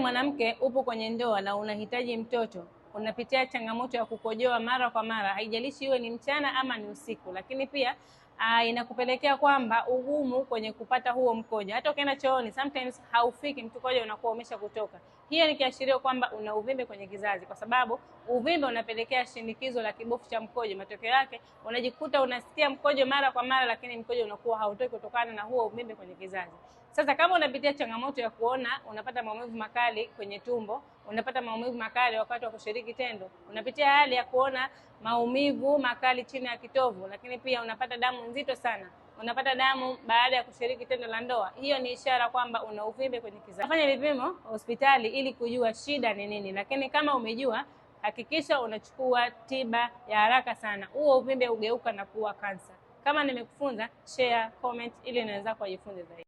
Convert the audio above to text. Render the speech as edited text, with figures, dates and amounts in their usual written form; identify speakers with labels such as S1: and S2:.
S1: mwanamke, upo kwenye ndoa na unahitaji mtoto, unapitia changamoto ya kukojoa mara kwa mara, haijalishi iwe ni mchana ama ni usiku, lakini pia inakupelekea kwamba ugumu kwenye kupata huo mkojo. Hata ukienda chooni sometimes haufiki, mkojo unakuwa umesha kutoka. Hiyo ni kiashirio kwamba una uvimbe kwenye kizazi, kwa sababu uvimbe unapelekea shinikizo la kibofu cha mkojo. Matokeo yake unajikuta unasikia mkojo mara kwa mara, lakini mkojo unakuwa hautoki kutokana na huo uvimbe kwenye kizazi. Sasa kama unapitia changamoto ya kuona unapata maumivu makali kwenye tumbo, unapata maumivu makali wakati wa kushiriki tendo, unapitia hali ya kuona maumivu makali chini ya kitovu, lakini pia unapata damu nzito sana, unapata damu baada ya kushiriki tendo la ndoa, hiyo ni ishara kwamba una uvimbe kwenye kizazi. Fanya vipimo hospitali ili kujua shida ni nini, lakini kama umejua, hakikisha unachukua tiba ya haraka sana. Huo uvimbe ugeuka na kuwa kansa. Kama nimekufunza, share, comment ili na wenzako wajifunze zaidi.